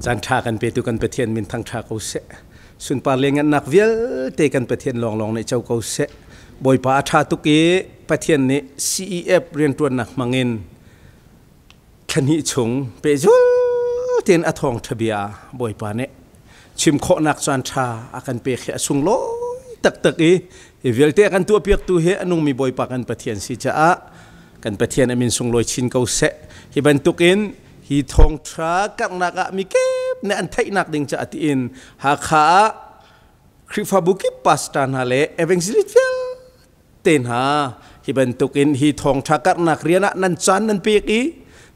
Caan ṭha kan petu kan Pathian min thangṭha ko seh. Sunpar le ngannak vialte kan Pathian lawnglawng nih co ko seh. Bawipa a ṭha tuk i Pathian nih CEF rianṭuannak hmangin thlahnih chung pehzul tein a thawngṭha bia Bawipa nih chim khawhnak caan ṭha a kan pek hi a sunglawi taktak i hi vialte a kan tuahpiaktu hi a nungmi Bawipa kan Pathian si caah kan Pathian a min sunglawi chin ko seh. Hi bantukin hi thawngṭha karhnak ah mikip nih an theihnak ding caah tiin Hakha ah Khrihfabu kip pastor hna le evangelist vialte hna hi bantukin hi thawngṭha karhnak rian ah nan caan nan pek i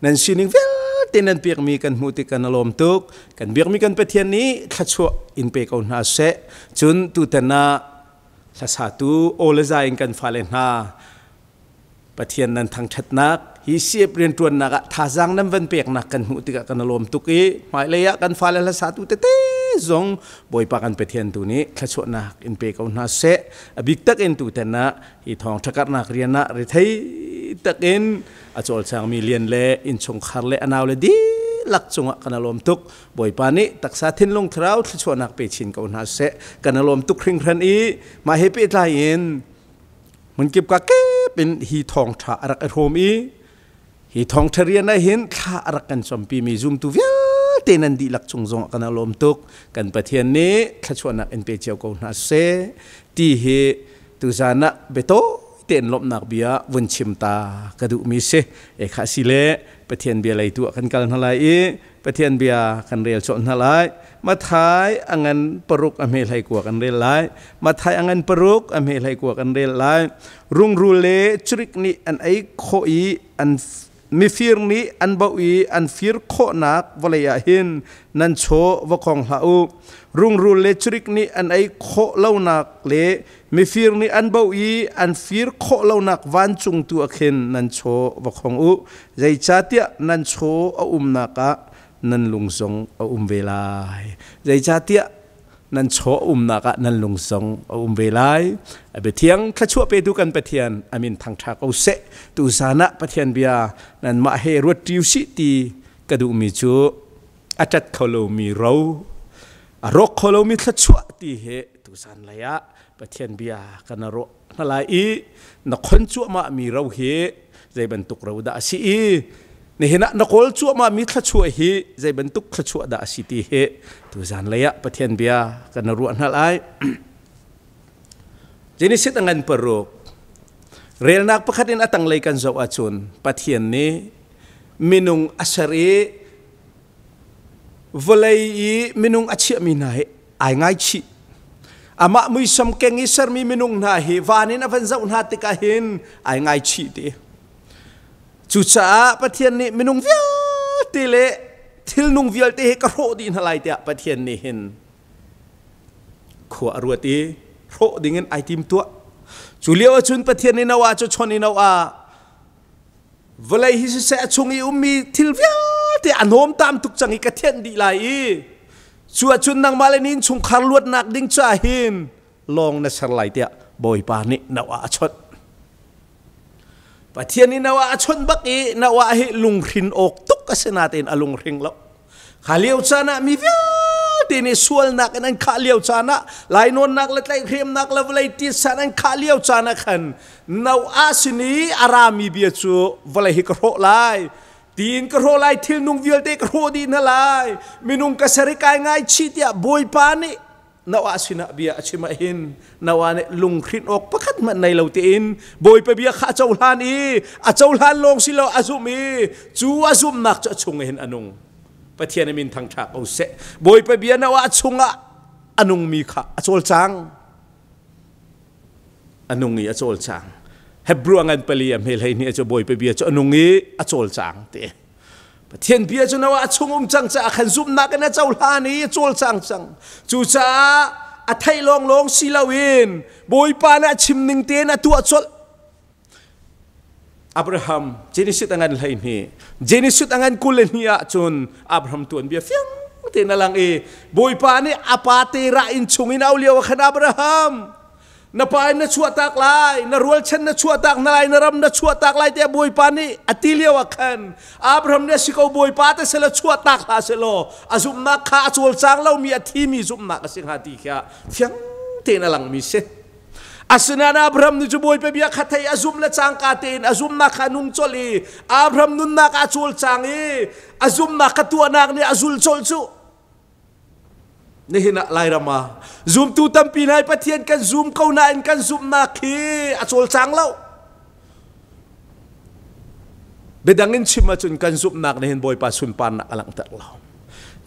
nan sining vialte nan pekmi kan hmuh tik kan lawm tuk. Kan biakmi kan Pathian nih thluachuah in pe ko hna seh. Cun tutan ah hlasatu aw le zai in kan fale hna Pathian nan thangṭhatnak hi siap rianṭuannak ah thazaang nan van peknak kan hmuh tikah kan lawm tuk i hmailei ah kan fale hlasatu tete zong Bawipa kan Pathian tu nih thluachuahnak in pe ko hna seh. A bik tak in tutan ah hi thawngṭha karhnak rian ah rethei takin a cawlcangmi lian le innchungkhar le a nau le dihlak cungah kan lawm tuk. Bawipa nih taksa thinlung thlarau thluachuahnak pe chin ko hna seh. Kan lawm tuk hringhran i mah he pehtlai in hmunkip ka kep in hi thawngṭha a rak i hrawm i hi thawngṭha rian ah hin thla a rak kan cawmpi mi zumtu vialte nan dihlak cung zong ah kan lawm tuk. Kan Pathian nih thluachuahnak in pe cio ko hna seh ti hi tuzan ah biatawi tein lawmhnak bia vun chim ta ka duhmi si. E kha si le Pathian bia lei tu ah kan kal hna lai i Pathian bia kan rel colh hna lai. Mathai a ngan paruk a hme hlei kua kan rel lai. Mathai a ngan paruk a hme hlei kua kan rel lai. Rungrul le curik nih an ei khawh i an mifir nih an bauh i an fir khawhnak vawlei ah hin nan chaw va khong hlah u. Rungrul le curik nih an ei khawh lonak le Mifir nih an boh i an fir khawh lonak vancung tu ah khin nan chaw va khong u. Zeicahtiah nan chaw a umnak ah nan lung zong a um ve lai. Zeicahtiah nan chaw a umnak ah nan lung zong a um ve lai. A biathiang thluachuah petu kan Pathian a min thangṭha ko seh. Tuzan ah Pathian bia nanmah he ruat ṭi usih ti ka duhmi cu a ṭat kho lomi ro, a rawk kho lomi thluachuah ti hi tuzan lei ah Pathian bia kan ruah hna lai i na khon cuahmah mi ro hi zei bantuk ro dah a si i nihin ah na kawl cuahmah mi thluachuah hi zei bantuk thluachuah dah a si ti hi tuzan lei ah Pathian bia kan ruah hna lai. Genesis a ngan paruk relnak pakhat in a tanglei kan zoh ahcun Pathian nih minung a ser i vawlei i minung a chiahmi hna hi ai ngaichih. Amah muisam keng i sermi minung hna hi van in a van zoh hna tikah hin ai ngaichih ti. Cucaah Pathian nih minung vialte le thilnung vialte hi ka hrawh dih hna lai tiah Pathian nih hin khua a ruat i hrawh dingin ai tim tuah. Cu lio ahcun Pathian nih Noah cu chon i Noah vawlei hi siseh a chung i ummi thil vialte a hnawmtam tuk cang i ka thianh dih lai i cu ahcun nangmah le nin chungkhar luatnak ding caah hin lawng na ser lai tiah Bawipa nih Noah a chawnh. Pathian nih Noah a chawnh bak i Noah hi lunghrin awk tuk a si natein a lunghring lo. Kha lio caan ah mi vialte nih sualnak in an khah lio caan ah lainawnnak le tlaihhremnak le vawlei titsa an khah lio caan ah khan Noah sin i a rami bia cu vawlei hi ka hrawh lai tiin ka hrawh lai, thilnung vialte ka hrawh dih hna lai, minung ka ser i kai ngaichih tiah Bawipa nih Noah sinah bia a chim ah hin Noah nih lunghrinh awk pakhat hmanh nei lo tein Bawipa bia kha a cohlan i a cohlan lawng si lo a zumh i cu a zumhnak cu a chung hin a nung. Pathian min thangṭha ko seh. Bawipa bia Noah chungah a nungmi kha a cawlcang. A nung i a cawlcang. Hebrew ngan pali a hme hlei hnih cu Bawipa bia cu a nung i a cawlcang ti. Pathian bia cu Noah chung um cang caah khan zumhnak in a cohlan i a cawlcang cang. Cucaah a theih lawnglawng si loin Bawipa nih a chim ning tein a tuah colh. Abraham Genesis a ngan 12, Genesis a ngan 22 ah cun Abraham tuanbia fiang tein a lang i Bawipa nih a pa Terah inn chung in au lio ah khan Abraham. Na pa in na chuahtak lai, na rualchan na chuahtak hna lai, na ram na chuahtak lai tiah Bawipa nih a ti lio ah khan Abraham nih a si ko Bawipa te selaw chuahtak hlah selaw a zumhnak kha a cawlcang lomi a thimi zumhnak a si hnga ti kha fiang tein a langmi si. Asinain Abraham nih cu Bawipa bia kha thei a zumh le cangka tein a zumhnak kha a nung colh i Abraham nunnak ah a cawlcang i a zumhnak kha tuahnak nih a zul colh cu. Nihin ah Lairam ah zumtu tampi hna i Pathian kan zum ko nain kan zumhnak hi a cawlcang lo. Biadang in chim ahcun kan zumhnak nih hin Bawipa sunparnak a langhter lo.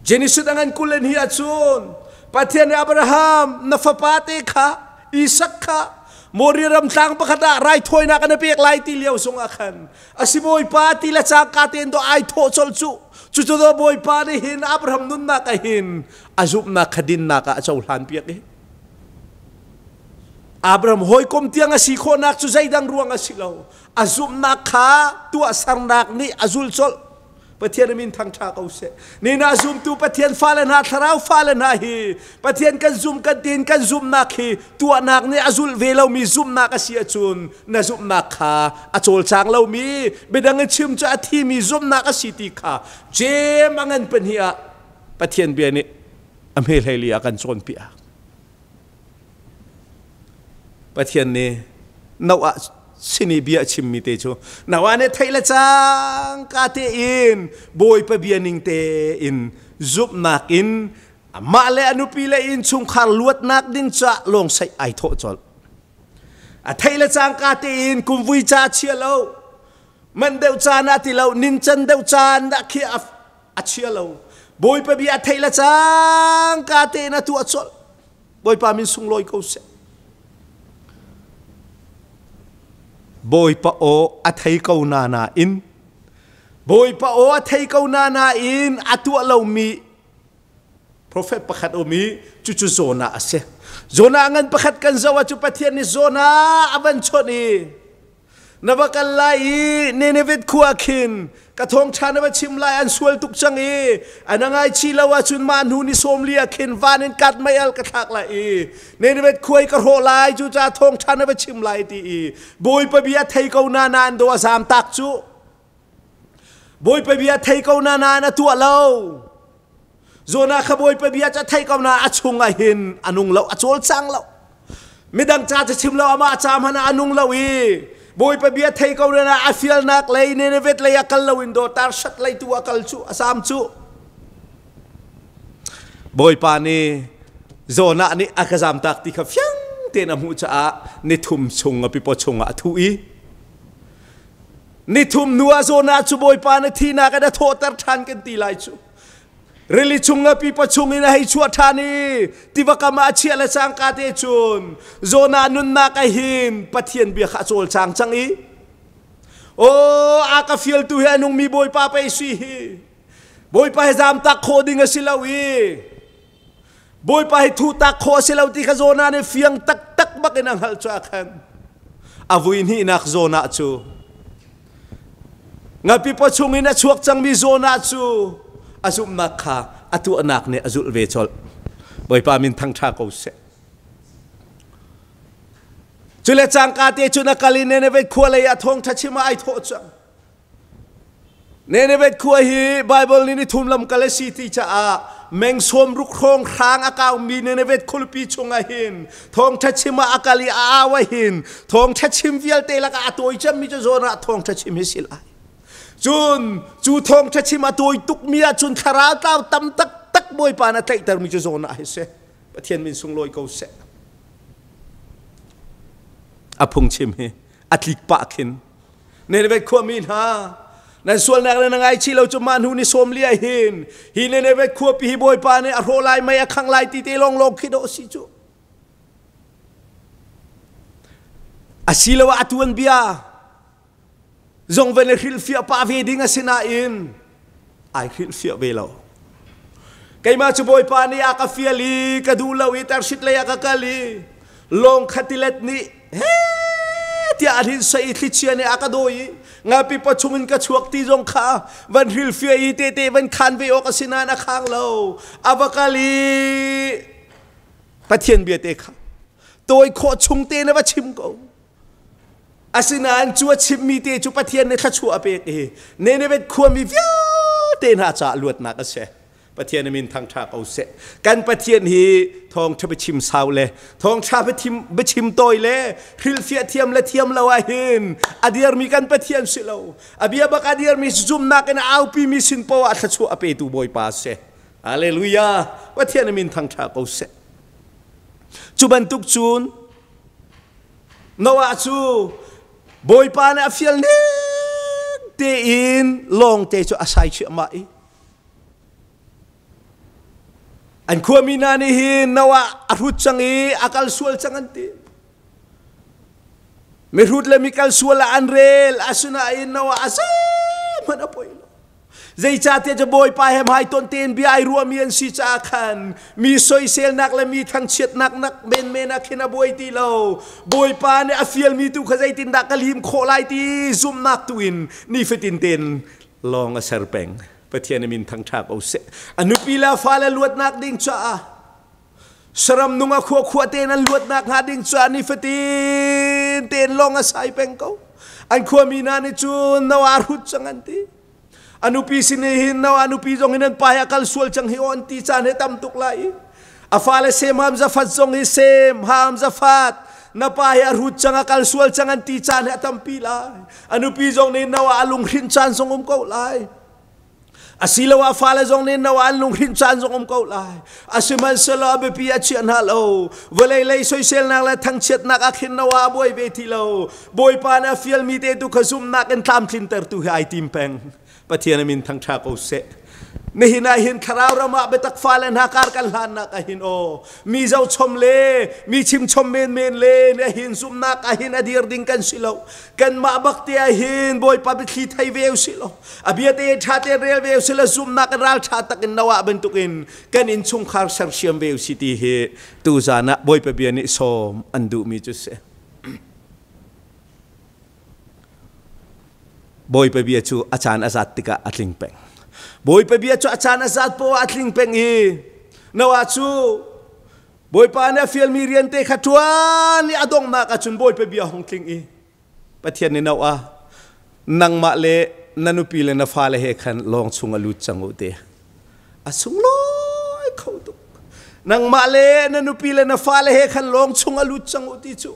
Genesis a ngan 22 ahcun Pathian nih Abraham na fapa te kha Isak kha Moriah ram tlang pakhat ah raithawinak an pek lai ti lio zongah khan a si Bawipa ti le cangka tein do ai thawh colh cu. Cucu do Bawipa nih hin Abraham nunnak ah hin a zumhnak kha dinnak ah a cohlan piak i Abraham hawikom tiang a si khawhnak cu zeidang ruang a si lo. A zumhnak kha tuahsernak nih a zul colh. Pathian min thangṭha ko seh. Nina zumtu Pathian fale hna, thlarau fale hna hi Pathian kan zum kan tin kan zumhnak hi tuahnak nih a zulh ve lomi zumhnak a si ahcun na zumhnak kha a cawlcang lomi biadang in chim cu a thimi zumhnak a si ti kha Jeim a ngan pahnih ah Pathian bia nih a hme hleili a kan cawnpiak. Pathian nih Noah sin i bia a chimmi te cu Noah nih theih le cangka tein Bawipa bia ning tein zumhnak in amah le a nupi le innchungkhar luatnak ding caah lawngsaih ai thawh colh. A theih le cangka tein kumvui ca chia lo, man deuh caan ah ti lo, nincan deuh caan dah khi a chia lo. Bawipa bia a theih le cangka tein a tuah colh. Bawipa min sunglawi ko seh. Bawipa aw a thei ko na nain Bawipa aw a thei ko na nain a tuah lomi prophet pakhat um i cucu Jonah a si. Jonah ngan pakhat kan zoh ah cu Pathian nih Jonah a van chawnh i Na va kal lai i Nineveh khua khin ka thawngṭha na va chim lai an sual tuk cang i an ngaichih lo ahcun mah hnu ni 40 ah khin van in kat mei al ka thlak lai i Nineveh khua i ka hrawh lai cucaah thawngṭha na va chim lai ti i Bawipa bia thei ko na nain do a zaam tak cu Bawipa bia thei ko na nain a tuah lo Jonah kha Bawipa bia cu a thei ko na a chung ah hin a nung lo a cawlcang lo Midang ca cu chim lo amah ca hmanh ah a nung lo i Bawipa bia thei ko na a fialnak lei Nineveh lei a kal lo in do Tarshat lei tu a kal cu a sam cu Bawipa nih Jonah nih a ka zamtak ti kha fiang tein a hmuh caah nithum chung a pipaw chungah a thuh i nithum hnu ah Jonah cu Bawipa na thihnak in a thawhter ṭhan kan ti lai cu Rili chung le pipa chung in a hei chuah ṭhan i tiva kam ah a chiah le cangka te cun Jonah nunnak ah hin Pathian bia kha a cawlcang cang i Aw a ka fialtu hi a nungmi Bawipa pei si hi Bawipa hi zamtak khawh ding a si lo i Bawipa hi thutak khawh a si lo ti kha Jonah nih fiang taktak bak in a hngalh cu ah khan a vui hnihnak Jonah cu Ngapi paw chungin a chuak cangmi Jonah cu a zumhnak kha a tuahnak nih a zulh ve colh. Bawipa min thangṭha ko seh. Cule cangka te cun a kal i Nineveh khua lei ah thawngṭha chim ah ai thawh cang. Nineveh khua hi Baibal nih nithum lamkal a si ti caah meng 60 hrawng hrang a kaumi Nineveh khualipi chungah hin thawngṭha chim ah a kal i a au ah hin thawngṭha chim vialte lakah a tawi cemmi cu Jonah thawngṭha chim hi si lai. Cun cu thawngṭha chim a tawi tukmi ah cun thlarau tlau tam taktak Bawipa na tlaihtermi cu Jonah hi si. Pathian min sunglawi ko seh. A phungchim hi a tlik pah khin Nineveh khuami hna, nan sualnak le na ngaichih lo cu mah hnu ni 40 ah hin hi Nineveh khuapi hi Bawipa nih a hrawh lai mei a khangh lai ti te lawnglawng khi dawh si cu. Asiloah a tuanbia zong van i hrilhfiah pah ve ding a si nain ai hrilhfiah ve lo. Keimah cu Bawipa nih a ka fial i ka duh lo i Tarshit lei ah ka kal i lawng khatilet nih he tiah a hlin soi i thlichia nih a ka dawi i ngapi paw chungin ka chuak ti zong kha van hrilhfiah i tete van khan ve awk a si nain a khang lo a va kal i Pathian bia te kha. Tawi khawh chung te na va chim ko. Asinain cu a chimmi te cu Pathian nih thluachuah a pek i Nineveh khuami vialte hna caah luatnak a si. Pathian min thangṭha ko seh. Kan Pathian hi thawngṭha biachim sau le thawngṭha biachim tawi le hrilhfiah thiam le thiam lo ah hin a dirmi kan Pathian si lo. A bia bak a dirmi zumnak in a aupimi sin poah ah thluachuah a petu Bawipa a si. Hallelujah. Pathian min thangṭha ko seh. Cu bantuk cun Noah cu Bawipa nih a fial ning tein lawngte cu a sai chiahmah i an khuami hna nih hin Noah a hrut cang i a kal sual cang an ti. Mihrut le mikal sual ah an rel asinain Noah a zeihmanh a poi lo. Zeicahtiah cu Bawipa he hmaitonh tein bia ai ruahmi an si caah khan mi soiselnak le mi thangchiatnak nak menmen ah khin a buai ti lo. Bawipa nih a fialmi tu kha zeitindah ka lim khawh lai ti zumhnak tu in nifatin tein lawng a ser peng. Pathian min thangṭha ko seh. A nupi le a fale luatnak ding caah saram nung a khua khua tein an luatnak hnga ding caah nifatin tein lawng a sai peng ko. An khuami hna nih cun Noah hrut cang an ti. A nupi sin hin Noah nupi zong hin an pa hi a kal sual cang hi aw an ti caan he tam tuk lai i a fale Sem Ham Zafat zong hi Sem Ham Zafat na pa hi a hrut cang a kal sual cang an ti caan he a tampi lai. A nupi zong nih Noah a lunghrinh caan zong um ko lai. Asiloah fale zong nih Noah an lunghrinh caan zong um ko lai. Asihmanhsehlaw a biapi a chiah hna lo. Vawlei lei soiselnak le thangchiatnak ah khin Noah a buai ve ti lo. Bawipa nih a fialmi te tu kha zumhnak in tlamtlintertu hi ai tim peng. Pathian a min thangṭha ko seh. Nihin ah hin thlarau ram ah biatak fale hna kar kan hlannak ah hin aw mi zohchom le mi chimchom menmen le na hin zumhnak ah hin a dir ding kan si lo. Kanmah bak te ah hin Bawipa biathli thei ve usih law a bia te ṭha te rel ve usih law zumhnak in ral ṭha tak in Noah bantukin kan innchungkhar sersiam ve usih ti hi tuzan ah Bawipa bia nih sawm an duhmi cu si. Bawipa bia cu a caan a zat tikah a tling peng. Bawipa bia cu a caan a zat poah a tling peng i Noah cu Bawipa nih a fialmi rian te kha ṭuan i a donghnak ahcun Bawipa bia hung tling i Pathian nih Noah nangmah le na nupi le na fale he khan lawng chung a lut cang u ti. A sunglawi kho tuk. Nangmah le na nupi le na fale he khan lawng chung a lut cang u ti cu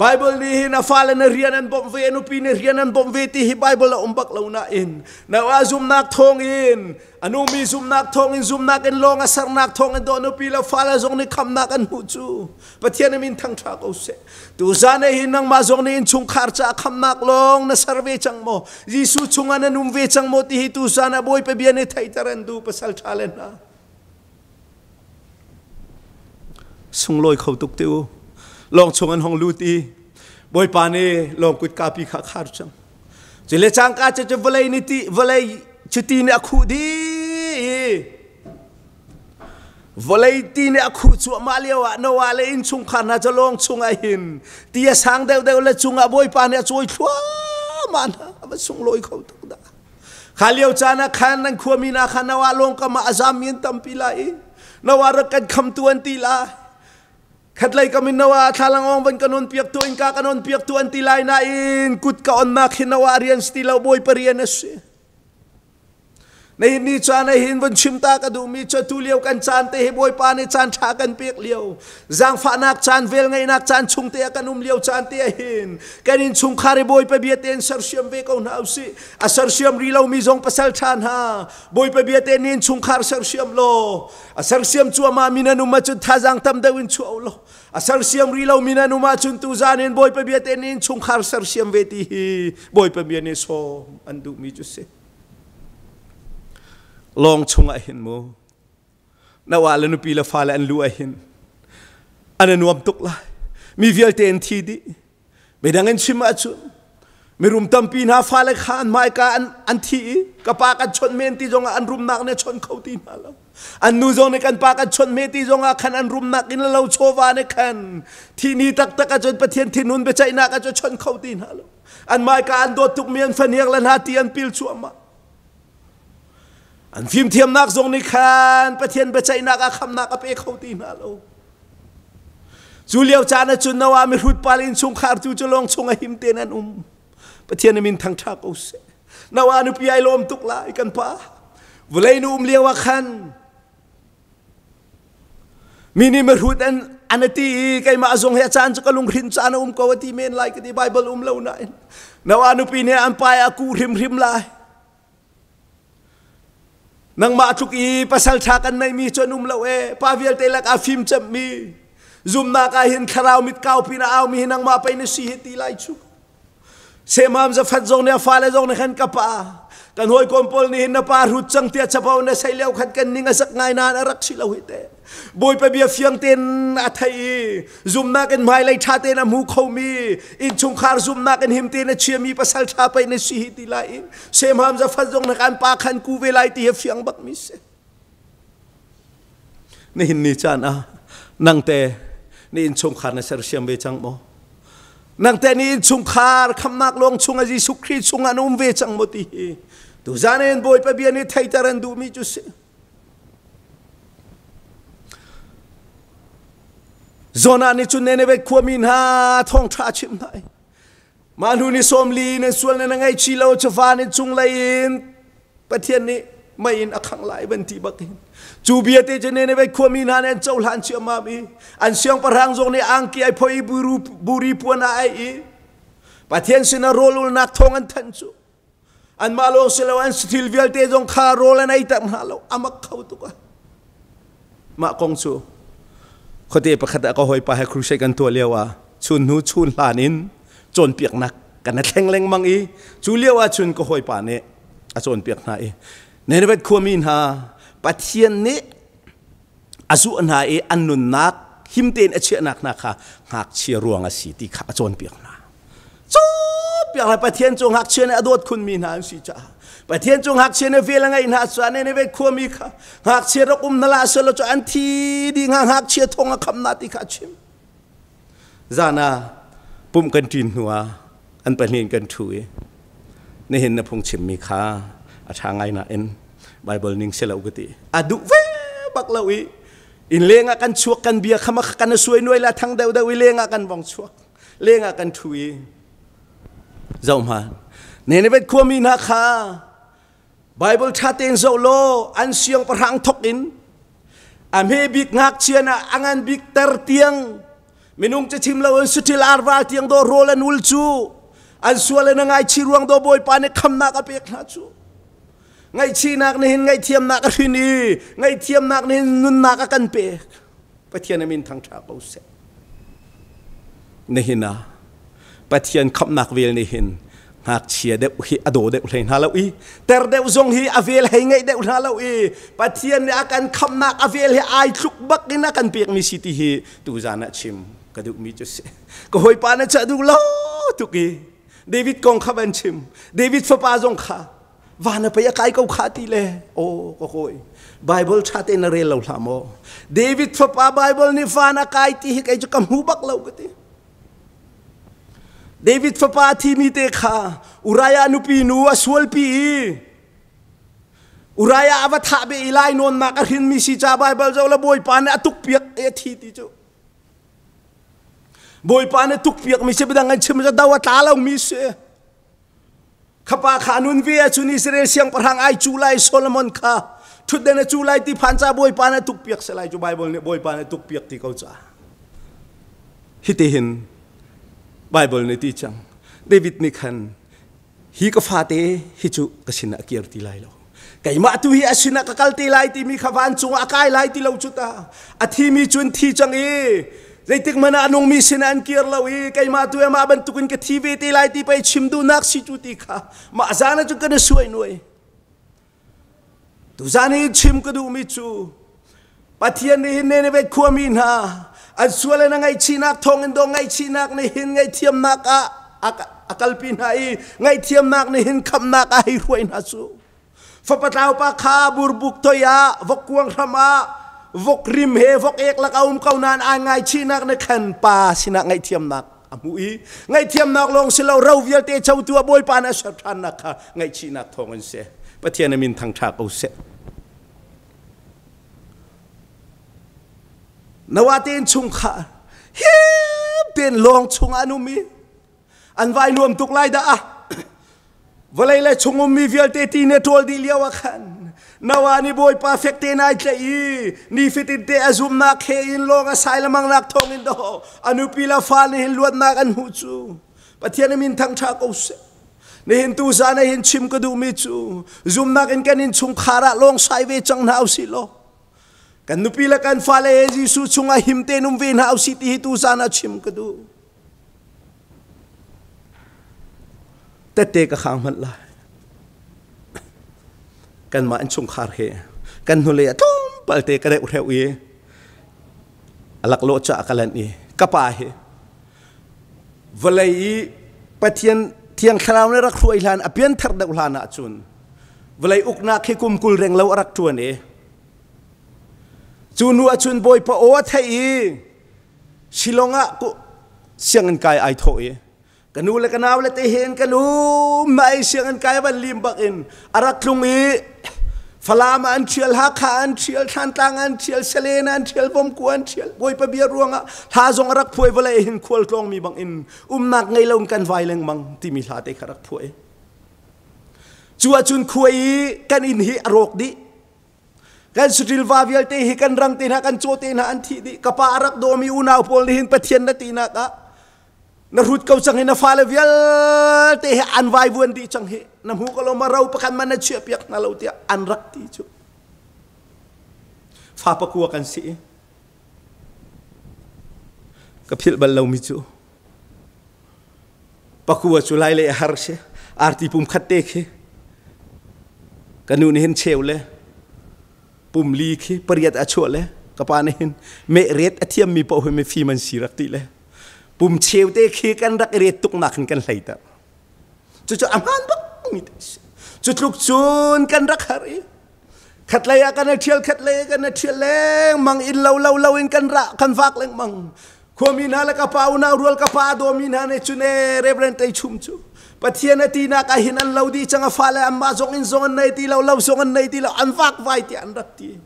Bible nih hin a fale na rian an bawmh ve, nupi nih rian an bawmh ve ti hi Bible a um bak lo nain Noah zumnak thawngin a numi zumnak thawngin zumnak in lawng a sernak thawngin dawh nupi le fale zong nih khamnak an hmuh cu Pathian min thangṭha ko seh. Tuzan hi nangmah zong nih innchungkhar caah khamnak lawng na ser ve cang maw? Jesuh chungah na num ve cang maw ti hi tuzan ah Bawipa bia nih theihter an duh pasal ṭha le hna. Sunglawi kho tuk te u. Lawng chung an hong lut i Bawipa nih lawng kutka pi kha a khar cang. Cule cangka cu vawlei nih ti vawlei cuti nih a khuh dih i vawlei ti nih a khuh cuahmah lio ah Noah le innchungkhar hna cu lawng chungah hin ti a sang deuhdeuh le cungah Bawipa nih a cawi thluahmah hna a va sunglawi kho tuk dah. Kha lio caan ah khan nan khuami hna kha Noah lawng kam ah a zammi an tampi lai i Noah rak kan khamtu an ti lai. Khatlei kam in Noah thlalangawng van kan on piak tu in ka kan on piak tu an ti lai nain kut ka onnak hi Noah rian si ti lo Bawipa rian a si. Na hin ni caan ah hin vun chim ta ka duhmi cu tu lio kan caan te hi Bawipa nih caan ṭha kan pek lio zaangfahnak caan velngeihnak caan chung te ah kan um lio caan te ah hin kan innchungkhar i Bawipa bia tein sersiam ve ko hna usih a sersiam ri lomi zong pasal ṭha hna Bawipa bia te nih innchungkhar sersiam law a sersiam cuahmah mi nan um ahcun thazaang tam deuh in chuah u law a sersiam ri lomi nan um ahcun tuzaan in Bawipa bia te nih innchungkhar sersiam ve ti hi Bawipa bia nih sawm an duhmi cu si. Lawng chungah hin mu Noah le nupi le fale an lu ah hin an i nuam tuk lai. Mi vialte an thi dih. Midang in chim ahcun mirum tampi hna fale kha an hmaika an thi i ka pa kan chawnh men ti zongah an rumnak nih a chawnh kho ti hna lo. An nu zong nih kan pa kan chawnh me ti zongah khan an rumnak in lo chawva nih khan thi ni taktak ahcun Pathian thinhun biaceihnak ahcun chawnh kho ti hna lo. An hmaika an dawt tukmi an fahniang le hna ti an pil cuahmah. An fimthiamnak zong nih khan Pathian biaceihnak ah khamnak a pe kho ti hna lo. Cu lio caan ah cun Noah mihrut pa le innchungkhar tu cu lawng chung a him tein an um. Pathian a min thangṭha ko seh. Noah nupi ai lawm tuk lai kan pa. Vawlei nu um lio ah khan mi nih mihrut an an ti i keimah zong hi a caan cu ka lunghrinh caan a um ko a ti men lai ka ti Bible um lo nain Noah nupi nih an pa a kuh hrimhrim lai. Nangmah tluk i pasal ṭha kan neihmi cu an um lo ee. Pa vialte lakah fim cemmi, zumnak ah hin thlarau mit kau pin a aumi hi nangmah pei na si hi ti lai cu. Semam zafat zong nih a fale zong nih khan ka pa, kan hawikom pawl nih hin na pa hrut cang tiah capo na sei lio khan kan ning a sak ngai nain a rak si lo hi te. Bawipa bia fiang tein a thei i zumnak in hmailei ṭha tein a hmu khomi innchungkhar zumnak in him tein a chiami pasal ṭha pei na si hi ti lai i semham zafat zong na kan pa khan ku ve lai ti hi fiang bak mi si. Nihin ni caan ah nangte ni innchungkhar na sersiam ve cang maw? Nangte ni innchungkhar khamnak lawng chung a Jesuh Khrih chung ah na um ve cang maw ti hi tuzan in Bawipa bia nih theiter an duhmi cu si. Jonah nih cun Nineveh khuami hna thawngṭha a chimh hna i mah hnu ni 40 nan sual nan ngaihchih lo cu van in cunglei in Pathian nih mei in a khangh lai van ti bak in cu bia te cu Nineveh khuami hna nih an cohlan ciammam i an siangpahrang zong nih angki ai phoi i buri puan a ai i Pathian sinah rawlulnak thawng an thanh cu Anmah lawng si lo an thil vialte zong kha rawl an eiter hna lo. A mak kho tuk ah. Mah kong cu khuate pakhat ah ka hawipa he crusade kan tuah lio ah chun hnu chun hlan in cawnpiaknak kan a thleng lengmang i cu lio ah cun ka hawipa nih a cawnpiak hna i Nineveh khuami hna Pathian nih a zuh hna i an nunnak him tein a chiahnak hna kha ngakchia ruang a si ti kha a cawnpiak hna. Cawnpiak hna Pathian cu ngakchia nih a dawt khunmi hna an si caah Pathian cu ngakchia nih vel a ngeih hna caah Nineveh khuami kha ngakchia rak um hna la selaw cu an thi dih hnga ngakchia thong a khamh hna ti kha a chim. Zan ah pumh kan ṭin hnuah an pahnih in kan ṭhu i nihin na phung chimmi kha a ṭha ngai nain Bible ning si lo ka ti. A duh ve bak lo i inn leng ah kan chuak kan bia kha kan suai nuai la thang deuh deuh i leng ah kan vong chuak leng ah kan ṭhu i zoh hmanh Nineveh khuami hna kha Bible ṭha tein zoh law an siangpahrang thok in a hme bik ngakchia na a ngan bik ter tiang minung cu chim lo in sutil arval tiang do rawl an ul cu an sual in a ngaichi ruang do bawipa nih khamnak a pek hna cu ngaihchihnak nih hin ngaihthiamnak a hrin i ngaihthiamnak nih hin nunnak a kan pek Pathian a min thangṭha ko seh nihin ah Pathian khamhnak vel nih hin ngakchia deuh hi a daw deuh hlei hna lo i ter deuh zong hi a vel hei ngeih deuh hna lo i Pathian nih a kan khamhnak a vel hi ai tluk bak in a kan pekmi si ti hi tuzan ah chim ka duhmi cu si ka hawipa na cha duh lo tuk i David kong kha van chim David fapa zong kha van a pei a kai ko kha ti le aw ka kawi Bible ṭha tein na rel lo hlah maw David fapa Bible nih van a kai ti hi kei cu ka hmu bak lo ka ti David fapa a thimi te kha Uriah nupi nu a sualpi i Uriah a va thah be i lai nawnnak a hrinmi si ca Bible zoh la Bawipa nih a tukpiak i a thi ti cu Bawipa nih tukpiak mi si bidang an chim cu do a tla lomi si Khapa kha nun ve ahcun Israel siangpahrang ai cu lai Solomon kha ṭhutden a cu lai ti phan ca Bawipa nih tukpiak se lai cu Bible nih Bawipa nih tukpiak ti ko ca. Hitihin Bible nih ti cang. David nih khan hi ka fate hi cu ka sinah a kir ti lai lo. Keimah tu hi a sinah ka kal te lai timi kha vancung ah a kai lai ti lo cu ta. A thimi cun thi cang i zeitik hmanh ah a nungmi sinah an kir lo i keimah tu amah bantukin ka thi ve te lai ti pei chim duhnak si cu ti kha mah zan ah cun kan i suai nuai. Tuzan hi chim ka duhmi cu Pathian nih hin Nineveh khuami hna an sual in a ngaihchihnak thawngin dawh ngaihchihnak nih hin ngaihthiamnak ah a kalpi hna i ngaihthiamnak nih hin khamhnak ah hei hruai hna cu. Fapa tlaupa kha burbuk toi ah vokkuang hram ah vok rim he vok ek lak a um ko nain aa ngaichihnak nih khan pa sinah ngaihthiamnak a hmuh i ngaihthiamnak lawng si lo ro vialte cotu ah Bawipa nih a ser ṭhannak kha ngaihchihnak thawng in si. Pathian a min thangṭha ko seh. Noah te innchungkhar. Him tein lawng chungah an um i an vai nuam tuk lai dah. Vawlei le chung ummi vialte ti ne ṭawl dih lio ah khan Noah nih Bawipa fek te nai tlaih i nifatin te a zumnak he in lawng a sai lemang nak thawng in dawh a nupi le fa nih hin luatnak an hmuh cu. Pathian min thangṭha ko seh. Nihin tu zan ah hin chim ka duhmi cu zumnak in kan innchungkhar ah lawng sai ve cang hna usih law kan nupi le kan fale he Jesuh chungah him tein um ve hna usih ti hi tu zan ah chim ka duh. Tette ka khang hmanh lai. Kanmah innchungkhar he kan hnulei ah tlawmpal te ka reuh hreuh i a laklawh caah ka lanh i ka pa hi vawlei i Pathian Thiang Thlarau nih rak hruai hlan a pianthar deuh hlan ahcun vawlei uknak hi kum 20 reng lo a rak ṭuan i cu hnu ahcun Bawipa aw a theih i Shillong ah sianginn kai ai thawh i ka nu le ka nau le te hen ka nu mai sianginn kai van lim bak in a rak tlung i Falam an ṭhial, Hakha an ṭhial, Thlantlang an ṭhial, Salen an ṭhial, Vomku an ṭhial. Bawipa bia ruangah hla zong a rak phuai vawlei hin khual tlawngmi bang in umnak ngei lo in kan vai lengmang timi hla te kha rak phuai. Cu ahcun khua i kan inn hi a rawk dih. Kan saṭil va vialte hi kan rang te hna, kan caw te hna an thih dih. Ka pa a rak dawmi unau pawl nih hin Pathian na tinak ah na hrut ko cang hi, na fale vialte hi an vaivuan dih cang hi, na hmu ko lo ma, ro pakhat man na chiah piak hna lo tiah an rak ti cu. Fa pakua kan si. Ka philh bal lomi cu pakua cu lai le har si, arti pum khat te khi ka nu nih hin cheu le pum li khi pariat a chuah le ka pa nih hin meh ret a thiammi paoh hi mifim an si rak ti le pum cheu te khi kan rak i ret tuk nak hin kan hlei ter. Cucu a hmaan bak mi te si. Cu tluk cun kan rak har i khatlei ah kan i ṭhial, khatlei ah kan i ṭhial lengmang, inn lo lo lo in kan ra kan vak lengmang. Khuami hna le ka pa unau rual, ka pa dawmi hna nih cun e Reverend Tei Chum cu Pathian a tinak ah hin an lo dih cang, a fale anmah zong in zong an nei ti lo, lo zong an nei ti lo, an vakvai tiah an rak ti.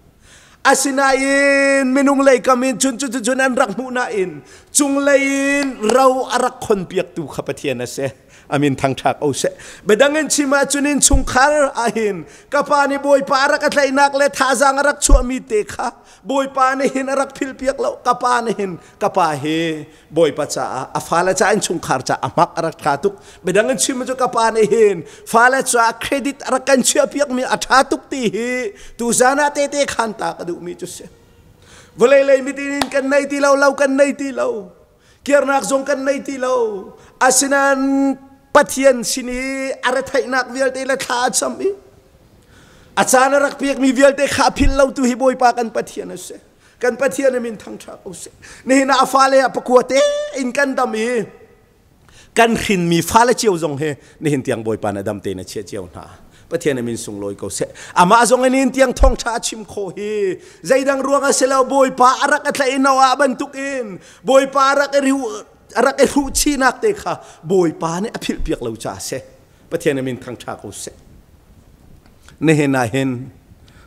Asinain minung lei kam in cun cun cun an rak hmuh nain cunglei in ro a rak khonpiaktu kha Pathian a si. Amin thangṭhak o seh. Biadang in chim ahcun in chungkhar ahhin ka pa nih Bawipa a rak a tlaihnak le thazaang a rak chuahmi te kha Bawipa nih hin a rak philhpiak lo. Ka pa nih hin, ka pa hi Bawipa caah, a fale caah, innchungkhar caah a hmak a rak ṭha tuk. Midang in chim cu ka pa nih hin fale caah credit a rak kan chiahpiakmi a ṭha tuk ti hi tuzan ah tete khan ta ka duhmi cu si. Vawlei lei mitin in kan nei ti lo, lo kan nei ti lo, kirnak zong kan nei ti lo. Asinain Pathian sin i a retheihnak vialte le thla a cam i a caan a rak pekmi vialte kha a philh lo tu hi Bawipa kan Pathian a si. Kan Pathian min thangṭhat u sih. Nihin ah a fale ah pakua te in kan dam i kan hrinmi fale cio zong hi nihin tiang Bawipa na dam tein a chiah cio hna. Pathian min sunglawi ko seh. Amah zong in tiang thawngṭha a chim khawh hi zeidang ruang a si lo, Bawipa a rak a tlaih no ah bantukin Bawipa a rak i a rak i hruh chihnak te kha Bawipa nih a philhpiak lo caah a si. Pathian min thangṭha ko seh. Nihin ah hin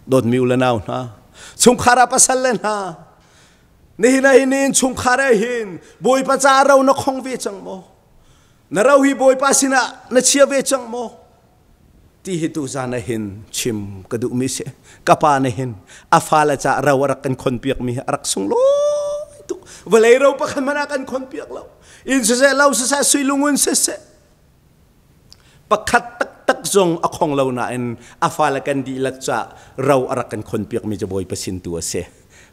dawtmi u le nau hna, chungkhar ah pasal le hna, nihin ah hin in chungkhar ah hin Bawipa ca ro na khong ve cang maw? Na ro hi Bawipa sinah na chia ve cang maw? Ti hi tu zan ah hin chim ka duhmi si. Ka pa nih hin a fale ca ro a rak kan khonpiak mi hi a rak sunglawi tuk. Vawlei ro pakhat hmanh ah kan khonpiak lo. Inn siseh, lo siseh, sui lungun siseh, pakhat taktak zong a khong lo nain a fale kan dihlak ca ro a rak kan khonpiakmi cu Bawipa sin tu a si.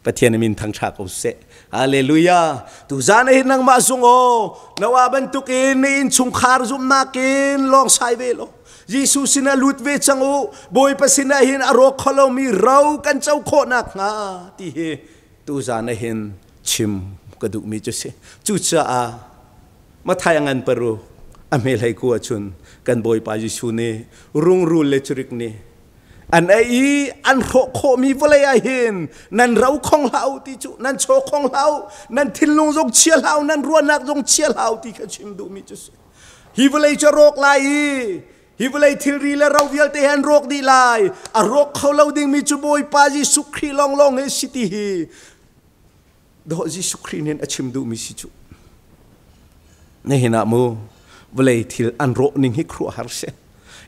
Pathian min thangṭha ko seh. Hallelujah. Tu zan hin nangmah zung aw Noah bantukin na innchungkhar zumhnak in lawng sai ve lo. Jesuh sinah lut ve cang u. Bawipa sinah hin a rawk kho lomi ro kan co khawh nakhnga ti hi tu zan hin chim ka duhmi cu si. Cucaah Mathai a ngan paru a hme hlei ku ahcun kan Bawipa Jesuh nih rungrul le curik nih an ei i an hrawh khawhmi vawlei ah hin nan ro khong hlah u ti cu, nan chaw khong hlah u, nan thinlung zong chia hlah u, nan ruahnak zong chia hlah u ti kha chim duhmi cu si. Hi vawlei cu a rawk lai i hi vawlei thilri le ro vialte he an rawk dih lai. A rawk kho lo dingmi cu Bawipa Jesuh Khrih lawnglawng hi si ti hi. Dawh Jesuh Khrih nih a chim duhmi si cu. Nihin ah mu vawlei thil an rawh ning hi khuaruahhar si.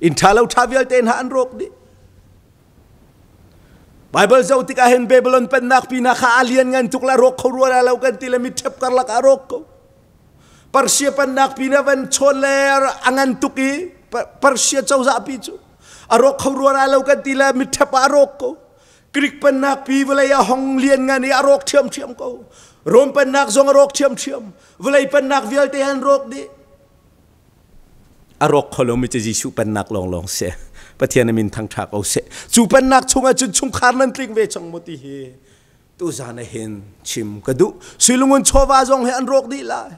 Inn ṭha lo ṭha vialte hna an rawk dih. Bible zoh tikah hin Babylon pennak pina kha a lian ngan tuk la rawk kho rua lo kan ti le mitṭhep karlak ah rawk ko. Persia pennak pina van chawn le a ngan tuk i Persia cozah pi cu a rawk kho rua lo kan ti le mitṭhep ah a rawk ko. Greek pennak pi vawlei ah hong lian ngan i a rawk ṭhiamṭhiam ko. Rom pennak zong a rawk ṭhiamṭhiam. Vawlei pennak vialte an rawk dih. A rawk kho lomi cu Jesuh pennak lawnglawng si. Pathian a min thangṭha ko seh. Cu pennak chungah cun chungkhar nan tling ve cang maw ti hi tuzan ah hin chim ka duh. Suilungun chawva zong hi an rawk dih lai.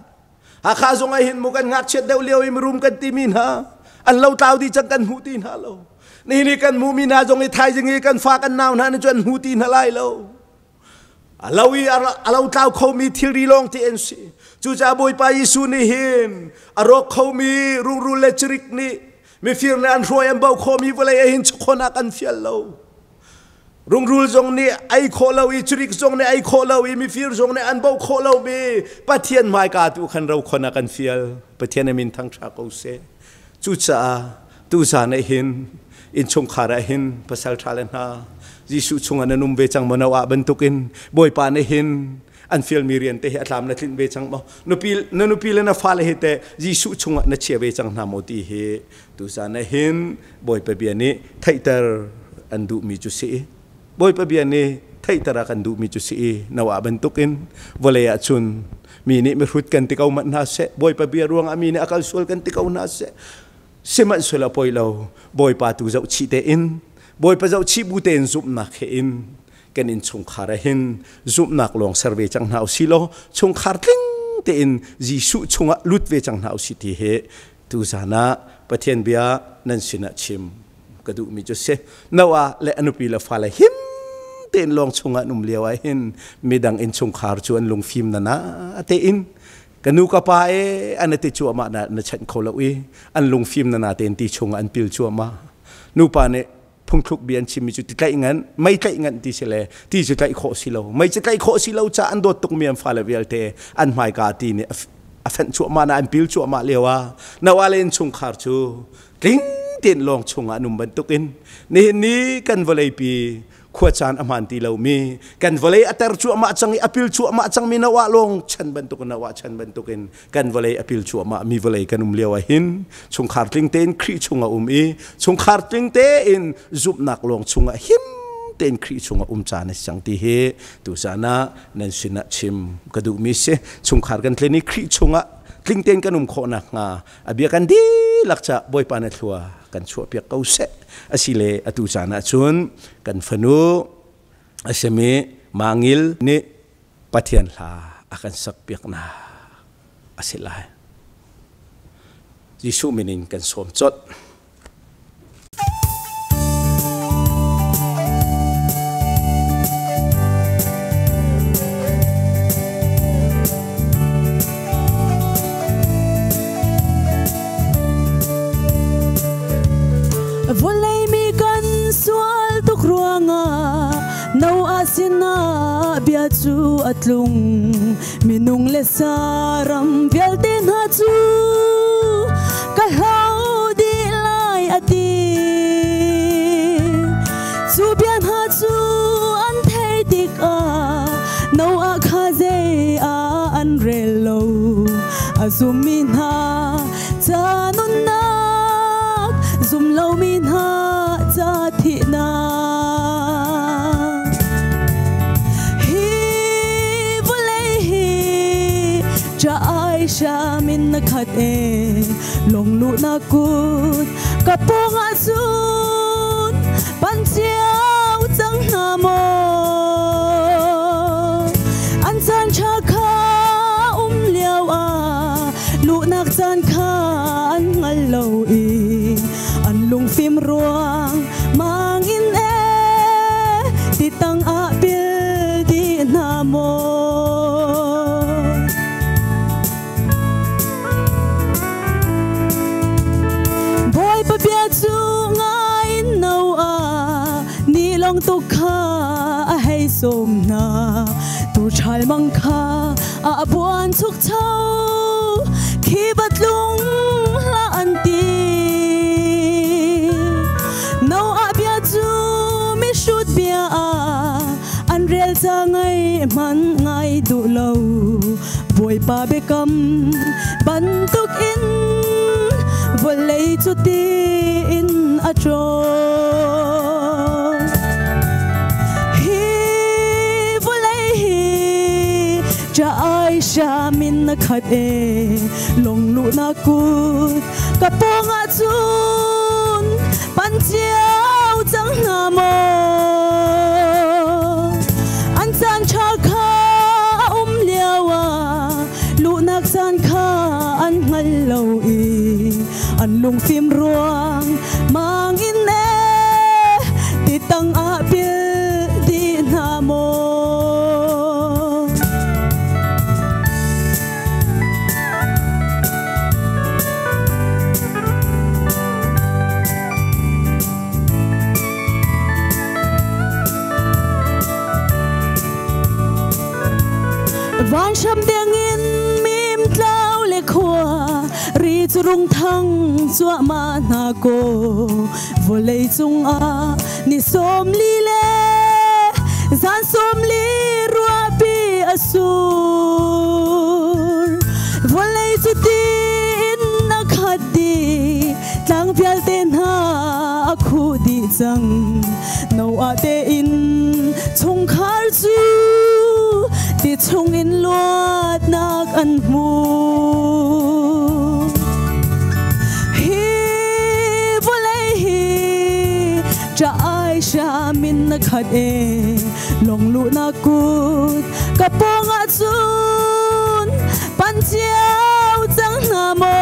Hakha zong ah hin mu kan ngakchiat deuh lio i mirum kan timi hna an lo tlau dih cang kan hmu ti hna lo. Nihin i kan hmuhmi hna zong i thaizing i kan fa kan nau hna nih cun an hmu ti hna lai lo. A lo i a lo tlau khomi thilri lawng te an si. Cucaah Bawipa Jesuh nih hin a rawk khomi rungrul le cirik nih mifir nih an hruai an bauh khawhmi vawlei ah hin chawkhawn an fial lo. Rungrul zong nih ei khawh lo i cirik zong nih ei khawh lo i mifir zong nih an bauh khawh lomi Pathian hmaika tu khan rokhon ah kan fial. Pathian a min thangṭha ko seh. Cucaah tuzan ah hin innchungkhar ah hin pasal ṭha le hna Jesuh chungah nan um ve cang maw no ah bantukin Bawipa nih hin an fialmi rian te hi a tlam na tlinh ve cang maw nupi na nupi le na fale hi teh Jesuh chungah na chia ve cang hna maw ti hi tuzan ah hin Bawipa bia nih theihter an duhmi cu si. Bawipa bia nih theihter a kan duhmi cu si. Noah bantukin vawlei ah cun mi nih mihrut kan ti ko manh hna seh. Bawipa bia ruangah mi nih a kal sual kan ti ko hna seh. Sihmanhsehlaw a poi lo. Bawipa tu zoh chih tein Bawipa zoh chih bu tein zumhnak he in kan innchungkhar ah hin zumhnak lawng ser ve cang hna usih law chungkhar tling tein Jesuh chungah lut ve cang hna usih ti hi Tuzan ah Pathian bia nan sinah chim ka duhmi cu si. Noah le a nupi le fale him tein lawng chungah an um lio ah hin midang innchungkhar cu an lungfim na na tein ka nu ka pa e an ti cuahmah na na chanh kho lo i an lungfim na na tein ti chungah an pil cuahmah. Nupa nih phungthluk bia an chimmi cu ti tlaih ngan mei tlaih ngan ti si le ti cu tlaih khawh si lo mei cu tlaih khawh si lo ca an dawt tukmi an fale vialte an hmaika ti nih a fenh cuahmah na an pil cuahmah lio ah Noah le innchungkhar cu tling tein lawng chungah an um bantukin nihin ni kan vawleipi khuacaan a hmaan ti lomi kan vawlei a ter cuahmah cang i a pil cuahmah cangmi Noah lawng chan bantukin Noah chan bantukin kan vawlei a pil cuahmah mi vawlei kan um lio ah hin chungkhar tling tein Khrih chung a um i chungkhar tling tein zumhnak lawng chungah him tein Khrih chungah um caan a si cang ti hi tuzan ah nan sinah chim ka duhmi si. Chungkhar kan tlin i Khrih chungah tling tein kan um khawh nakhnga a bia kan dihlak ca Bawipa na thlua kan chuahpiak ko seh. Asile atu caan ah cun kan fanu a simi Mangil nih Pathian hla a kan sakpiaknak a si lai. Jesuh min in kan sawm colh. Vawlei mi kan sual tuk ruangah Noah sinah bia cu a tlung. Minung le saram vialte hna cu ka hlo dih lai a ti. Cu bia hna cu an theih tikah Noah kha zei ah an rel lo. A zummi hna ca nunnak, zum lomi hna ca thihnak. Hi vawlei hi ca ai hram in na khat e, lung luhnak kut ka pawngah cun pan cio cang hna maw? An caan ṭha kha um lio ah luhnak caan kha an hngal lo i an lungfim ruang mang in e ti tang ah pil dih hna maw? Bawipa bia cu ngai in Noah nih lawng tuk kha a hei sawm hna. Tu Ṭhal mang kha a buan chukcho khi va tlung hlah an ti. Noah bia cu mihrut bia ah an rel ca ngai hmanh ngai duh lo. Bawipa biakam bantuk in vawlei cu tiin a ṭawn. Hi vawlei hi ṭah-ai hram in na khat e, lungluhnak kut ka pawngah cun pan cio cang hna maw? An caan ṭha kha a um lioah luhnak caan kha an hngal lo i an lungfim ruang mang in e ti tang ah pil dih hna maw? Vanhram dengin mim tlau le khua ri cu rung thang cuahmah hna kaw vawlei cungah ni 40 le zan 40 ruahpi a sur. Vawlei cu tiin a khat dih, tlang vialte hna a khuh dih cang. Noah tein chungkhar cu ti chungin luatnak an hmu. Hi vawlei hi ṭah-ai hram in na khat e, lungluhnak kut ka pawngah cun pan cio cang hna maw?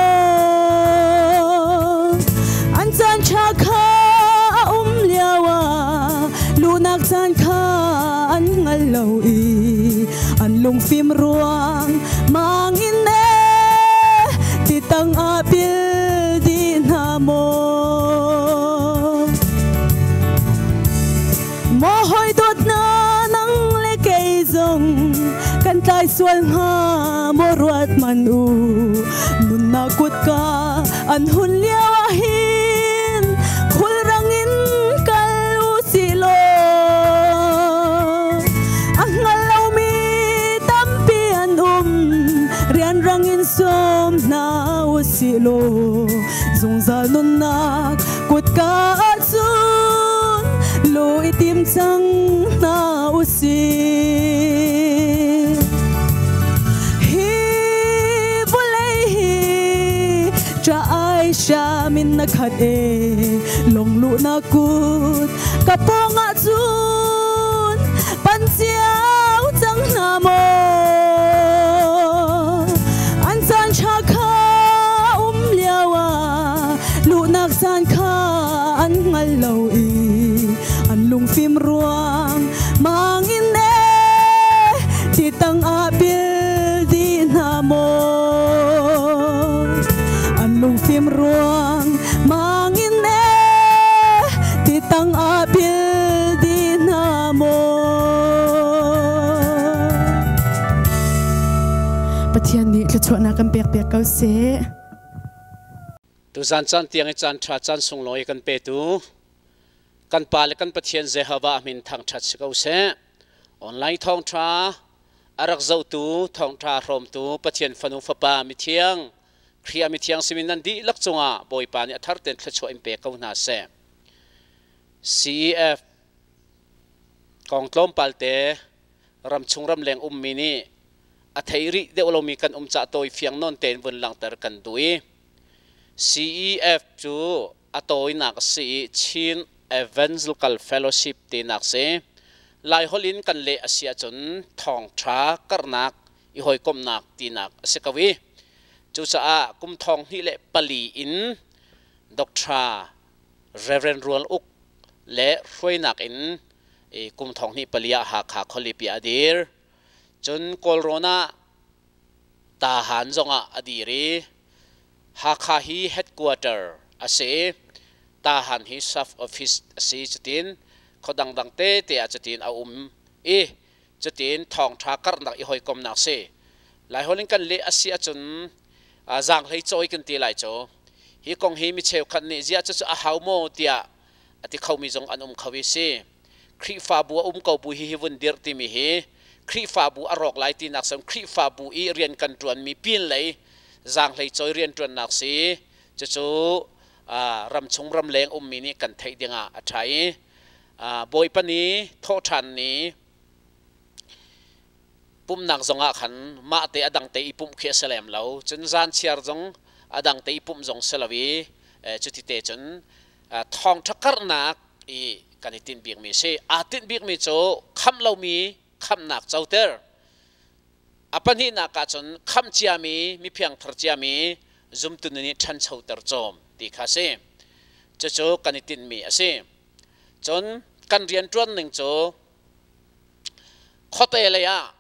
An caan ṭha kha a um lioah luhnak caan kha an hngal lo i an lungfim ruang mang in e ti tang ah pil dih hna maw? Maw hawi dawt hna, nang le kei zong kan tlai sual hnga maw ruat man u. Nunnak kutka an hun lio ah hin khulrang in kal u sih law. A hngal lomi tampi an um, rianrang in sawm hna u sih law. Zungzal nunnak kutka ah cun lu i tim cang hna u sih. Hi vawlei hi ṭah-ai hram in na khat e, lungluhnak kut ka pawngah cun pan cio cang hna maw? An caan ṭha kha a um lioah luhnak caan kha an hngal lo i an lungfim ruang mang in e ti tang ah pil dih hna maw? An lungfim ruang mang in e ti tang ah pil dih hna maw? Pathian nih thluachuahnak kan pek piak ko seh. Tuzan caan tiang i caan ṭha caan sunglawi kan petu kan Pa le kan Pathian Jehovah min thangṭhat si ko seh. Online thawngṭha a rak zohtu, thawngṭha hrawmtu Pathian fanu fapa mithiang, Khrih mithiang simin nan dihlak cungah Bawipa nih a thar tein thluachuah in pe ko hna seh. CEF kong tlawmpal te ramchung ramleng ummi nih a thei rih deuh lomi kan um cah tawi fiang nawn tein vun langhter kan duh i CEF cu a tawinak a si i Chin Evangelical Fellowship tinak si. Laiholh in kan leh a si ahcun thawngṭha karhnak i hawikomhnak tinak a si ko i cucaah kum 2004 in Dr. Reverend Rual Uk le hruainak in kum 2004 ah Hakha khualipi ah a dir. Cun Kawlrawn ah Tahan zongah a dir i Hakha hi headquarter a si i Tahan hi sub office a si. Cutin khua dangdang tete ah cutin a um i. Cutin thawngṭha karhnak i hawikomnak si. Laiholh in kan leh a si ahcun zaanghlei cawi kan ti lai cu. Hi kong hi mi cheukhat nih ziah cucu a hau maw tiah a ti khomi zong an um kho i si. Khrihfabu a um ko bu hi hi vun dirh timi hi Khrihfabu a rawk lai tinak sem Khrihfabu i rian kan ṭuanmi pinlei zaanghlei cawi rianṭuannak si. Cucu ramchung ramleng ummi nih kan theih dingah a ṭha i Bawipa ni thawhṭhan ni pumhnak zongah khan mah te a dang te i pumh khi a si lem lo. Cun zan chiar zong a dang te i pumh zong si lo i cuti te cun thawngṭha karhnak i kan i tinh bikmi a si. Aa tinh bikmi cu khamh lomi khamhnak coter. A pahnihnak ah cun khamh ciami mi phiangthar ciami zumtu nih ṭhanchoter cawm ti kha a si. Cucu kan i tinhmi a si. Cun kan rianṭuan ning cu khuate lei ah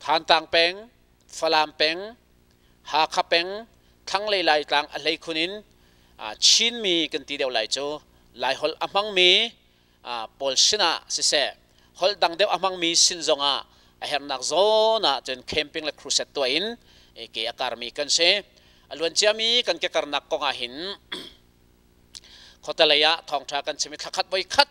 Thantlang peng, Falam peng, Hakha peng, thlanglei Laitlang a hleikhun in Chinmi kan ti deuh lai cu Laiholh a hmangmi pawl sinah siseh holh dang deuh a hmangmi sin zongah a hernak zawn ah cun camping le crusade tuah in ke a karmi kan si. A luan ciami kan kekarnak kong ah hin khuatelei ah thawngṭha kan chim i thlakhat voi khat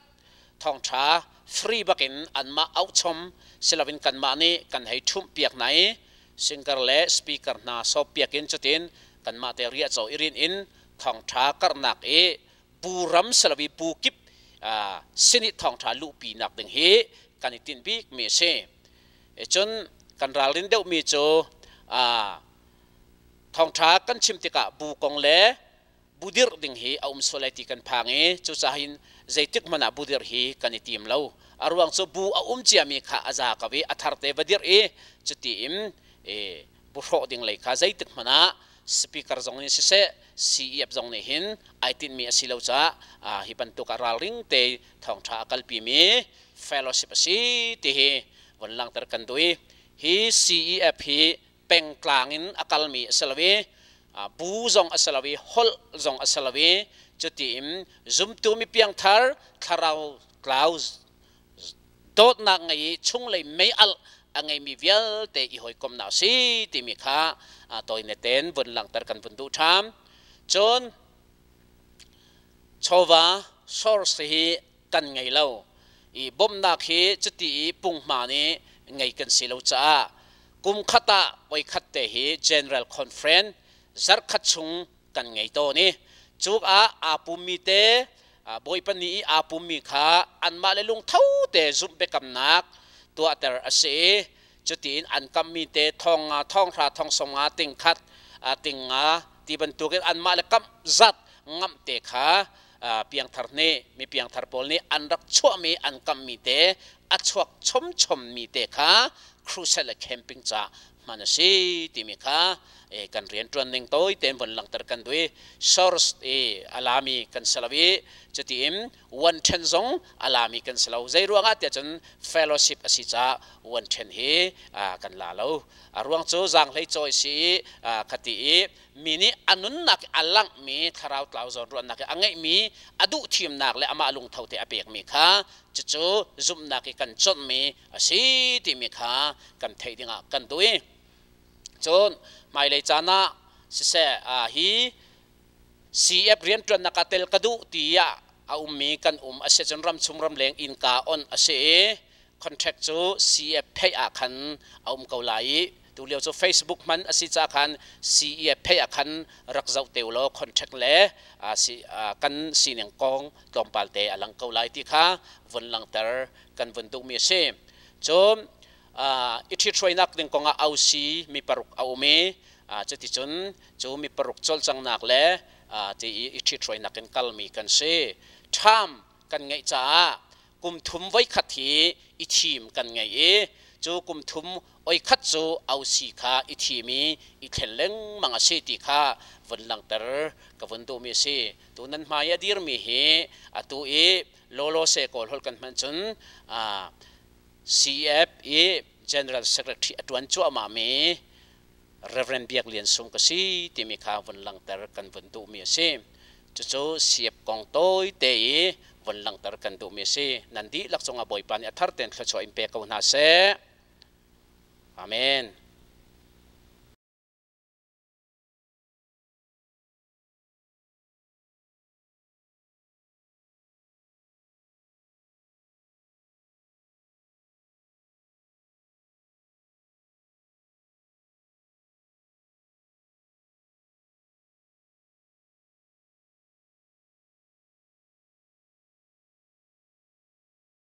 thawngṭha free bakin anmah auhchom siloin kanmah nih kan hei ṭhumh piak hna i singer le speaker hna sawp piak in cutin kanmah te riahcaw i rin in thawngṭha karhnak i bu ram siloin bu kip sin i thawngṭha luhpi nak ding hi kan i tinh bikmi a si. Cun kan ralrin deuhmi cu thawngṭha kan chim tikah bu kong le bu dirh ding hi a um sual lai ti kan phang i cucaah hin zeitik hmanh ah bu dirh hi kan i tim lo. A ruang cu bu a um ciami kha a za ko i a tharte va dirh i cuti in bu hrawh ding lei kha zeitik hmanh ah speaker zong nih siseh CEF zong nih hin ai tinhmi a si lo caah hi bantuk ah ralring te thawngṭha a kalpimi fellowship a si ti hi von langhter kan duh i hi CEF hi pengtlang in a kalmi a si lo i bu zong a si lo i holh zong a si lo i cuti in zumtu mi piangthar thlarau tlau dawtnak ngei i chunglei mei-alh a ngeimi vialte i hawikomhnak a si timi kha tawine tein vun langhter kan vun duh ṭhan. Cun chawva source hi kan ngei lo i bawmhnak hi cuti i punghma nih ngei kan si lo caah kum khat ah voikhat te hi General Conference zarhkhat chung kan ngei tawn i cuk ah aa pummi te Bawipa ni i aa pummi kha anmah le lungtho te zumh biakamnak tuahter a si i cutiin an kammi te thong nga thong hra thong sawm nga ting khat ting nga ti bantukin anmah le kamh zat ngamh te kha piangthar nih mi piangthar pawl nih an rak chuahmi an kammi te a chuak chomchommi te kha crusade le camping ca hman a si timi kha kan rianṭuan ning tawi tein von langhter kan duh i source i a lami kan si lo i cutiin one ṭhen zong a lami kan si lo. Zei ruangah tiah cun fellowship a si caah one ṭhen hi kan la lo. A ruang cu zaanghlei cawi si i khati i mi nih a nunnak a langhmi thlarau tlau zawn ruahnak i a ngeihmi a duh thimnak le amah lungtho te a pekmi kha cucu zumhnak i kan cawnhmi a si timi kha kan theih dingah kan duh i cun hmailei caan ah siseh hi CF rianṭuannak ah tel ka duh tiah a ummi kan um a si cun ramchung ramleng innka on a si i contract cu CF phei ah khan a um ko lai i tulio cu Facebook hman a si ca khan CEF phei ah khan rak zoh te law contract le kan sining kong tlawmpal te a lang ko lai ti kha vun langter kan vun duhmi a si. Cun i ṭhithruainak ding kongah ausi mi paruk a um i cuticun cu mi paruk cawlcanghnak le ti i i ṭhithruainak in kalmi kan si. Ṭham kan ngeih caah kum thum voikhat hi i thim kan ngei i cu kum thum oikhat cu ausi kha i thim i i thlen lengmang a si ti kha vun langhter ka vun duhmi a si. Tu nan hmai a dirmi hi atu i lawlawse kawl holh kan hman cun CF i General Secretary a ṭuan cuahmahmi Reverend Biak Lian Sung ka si timi kha vun langhter kan vun duhmi a si. Cucu CF kong tawite i Von langhter kan duhmi a si. Nan dihlak cungah Bawipa nih a thar tein thluachuah in pe ko hna seh. Amen.